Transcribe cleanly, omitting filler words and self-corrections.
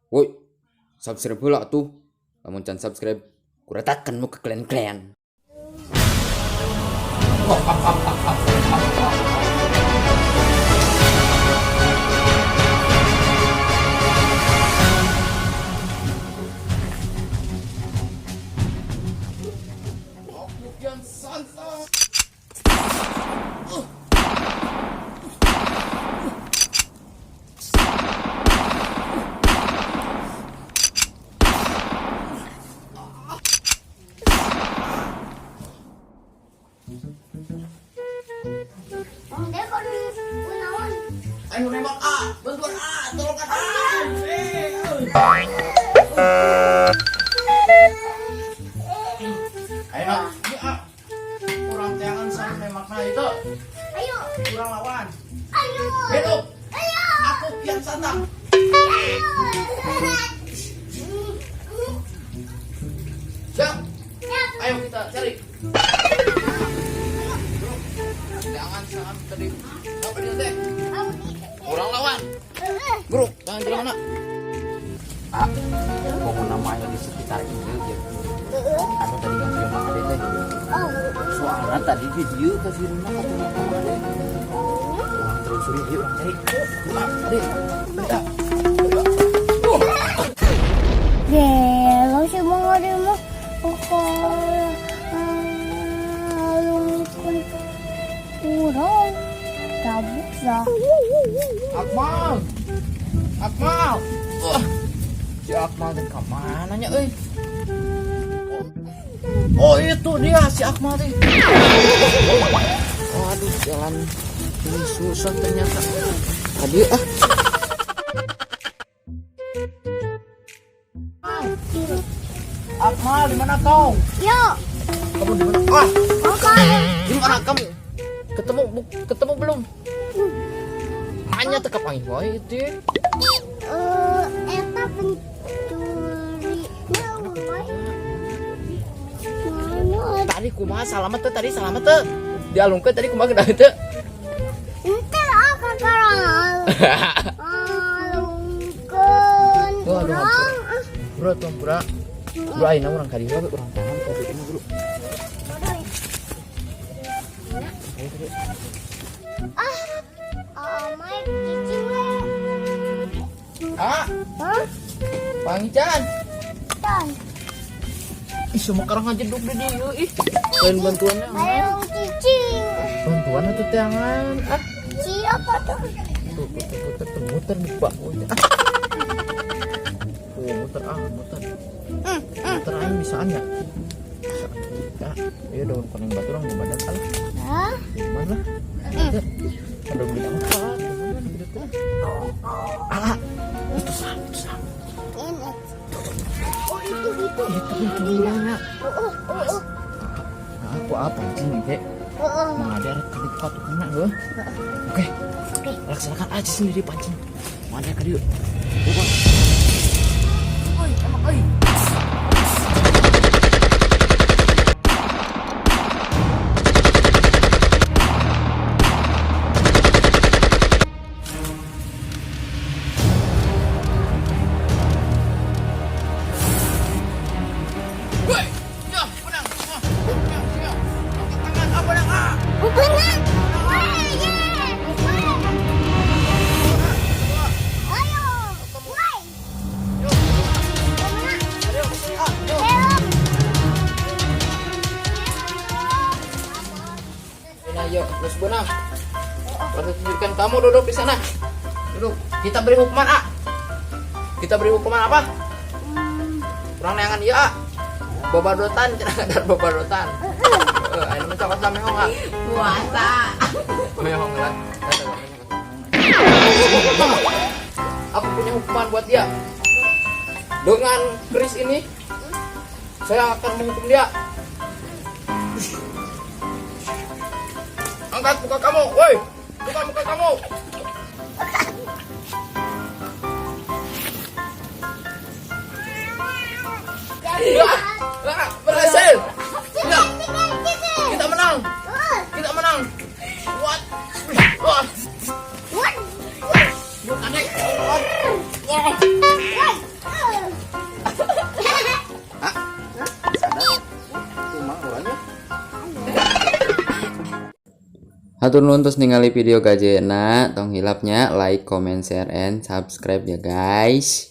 Woi, subscribe heula atuh. Lamun can subscribe, kuratakan muka kalian-kalian. Kian Santang. Mang Dekon kunaon? Ayo nembak A, bantuan A, tolongan A. Ayo, ini A. Kurang teangan sama nembakna itu. Ayo, Kurang lawan. Ayo. Hidup. Ayo. Aku Kian Santang. Siap. Ayo kita cari. Jangan jangan tadi. Apa dia teh? Kurang lawan. Bro, jangan jalan mana? Ah, pokoknya namanya di sekitar ini ya. Anu tadi yang dia makan teh. Soalnya tadi di dia ke rumah kata sama ade. Urang telusuri yuk, urang cari. Yuk, ade. Ya. Gelo si Mang Ade mah alungkeun urang tabuk sah. Akmal. Akmal. Wah. Si Akmal teh ka mana nya euy? Oh, itu dia si Akmal teh. Waduh, jalan ini susah ternyata. Tadi ah. Akmal, di mana kau? Yo, Kamu di mana? Ah, oke. di mana kamu? Ketemu ketemu belum? Hanya teu kapanggih wae itu. Eh, eta pencuri. Mana? Tadi kumaha salamet teh, tadi salamet teh. Dialungkeun tadi kumaha geus teu? Ente apa karang? Alungkeun Tuh, aduh, urang. Ah, Bro, tuh, bro. Bro, ayeuna urang ka dieu we, urang tangan ka dieu mah, bro. Ayo ka dieu. Ah, oh my cicing we. Ah, Hah? pangican. Tan. Ih, semua karang ngajeduk di dieu ih. Lain bantuannya. Ayo cicing. Bantuan atuh teangan. Ah, Siapa tuh? tuh, tuh, tuh, tuh, tuh, muter di bawah. Ah. Oh, muter ah, muter. Muter aing bisaan ya? Bisa. Ya, iya daun koneng batu orang di badan alah. Hah? Gimana? Ada ditangkap. Gimana gitu tuh? Alah, itu sah, itu sah. Ini. Oh, itu itu. Itu pencurinya. Oh, oh, oh, oh. Nah, aku apa sih kek? Oh, oh. Mang ada kali buka tukangna heuh. Oke. Oke. Laksanakan aja sendiri pancing. Mang ada ka dieu. Coba. Oi, emang euy. Woi, ya, menang. Ah, ya, ya. Angkat tangan, ah, menang, ah. Menang. Wah, yeah. Wah. Ayo. Woi. Menang. Ayo, ah, yo. Ayo. Nah, yuk, terus benang. Tunjukkan kamu duduk di sana. Duduk. Kita beri hukuman, ah. Kita beri hukuman apa? Kurang neangan ieu, ah. Babadotan, cenah kadar babadotan. Heeh, ayeuna mah cokot lah mehong, ah. Puasa. Mehong lah. Aku punya hukuman buat dia. Dengan keris ini, saya akan menghukum dia. Angkat muka kamu, woi. Buka muka kamu. Ya, ah, berhasil. Ya, kita menang. Kita menang. What? Wah. What? Adek. Wah. Woi. Hatur nuhun tos ningali video gajena. Tong hilap nya, like, comment, share, and subscribe ya, guys.